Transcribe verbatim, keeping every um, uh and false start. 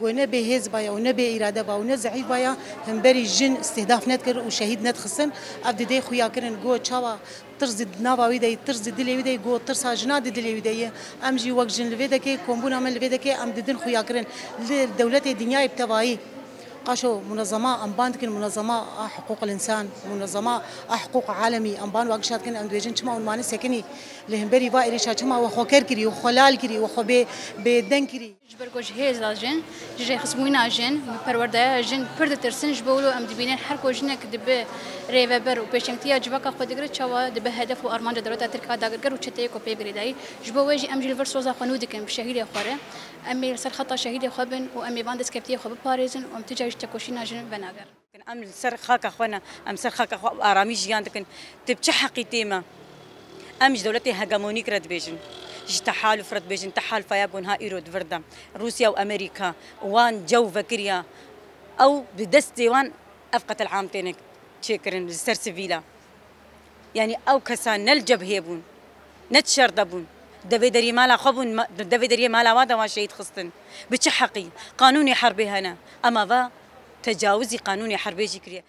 Ku ne bêhêz baya û ne bê îrade ba û ne zehîf baya, hemberî jin îstihdaf nedikir û şehîd nedixistin. Ev didê xuya kirin, got çawa tirs di nava wî de ye, tirs di dilê wî de ye, got tirsa jina di dilê wî de ye. Em jî wek jin li vê dekê, kombûna me li vê dekê, em didin xuya kirin. Li dewletê dinyayê bi tevayî. Qaşo munezema em ban dikin, munezema a hiqûqil însan, munezema a hiqûq alemî, em ban wagişa dikin, em dibêjin çima hûn manî sekinî li hemberî va êrîşa, çima we xwe ker kirî, we xwe lal kirî, we xwe bê, bê deng kirî. Ji ber ku ji hêza jin, ji rêxistbûna jin, ji perwerdeya jin pir ditirsin, ji bo wilo em dibînin her ku jinek dibe rêveber û pêşengtiya civaka xwe digire, çawa dibe hedef û armanca dewleta Tirk a dagirker û çeteyê ku pê ve girêdayî. Ji bo wê jî em jî li vir soza xwe nû dikin bi şehîdê xwe re. Em ê li ser xeta şehîdê xwe bin û em ê van destkeftiyê xwe biparêzin û em ti carî ji tekoşîna jin venagerin. Em li ser xaka xwe ne, em ser xaka xwe bi aramî jiyan dikin. Tu bi çi heqî tê me? Em ji dewletê hegemonîk re dibêjin. Ji tehaluf re dibêjin, tehalufaya ku niha îro di vir de. Rûsya û Amerîka wan cew vekiriya. Ew bi destê wan ev qetil am têne çêkirin li ser sivîla. Yanî ew kesa ne li cebhê bûn, ne di şer de bûn. Devê deriyê mala xwe bûn, ma-, devê deriyê mala wan de wan şehîd xistin. Bi çi heqî? Qanûnê herbê hene. Ema va tecawizî qanûnê herbê jî kiriye.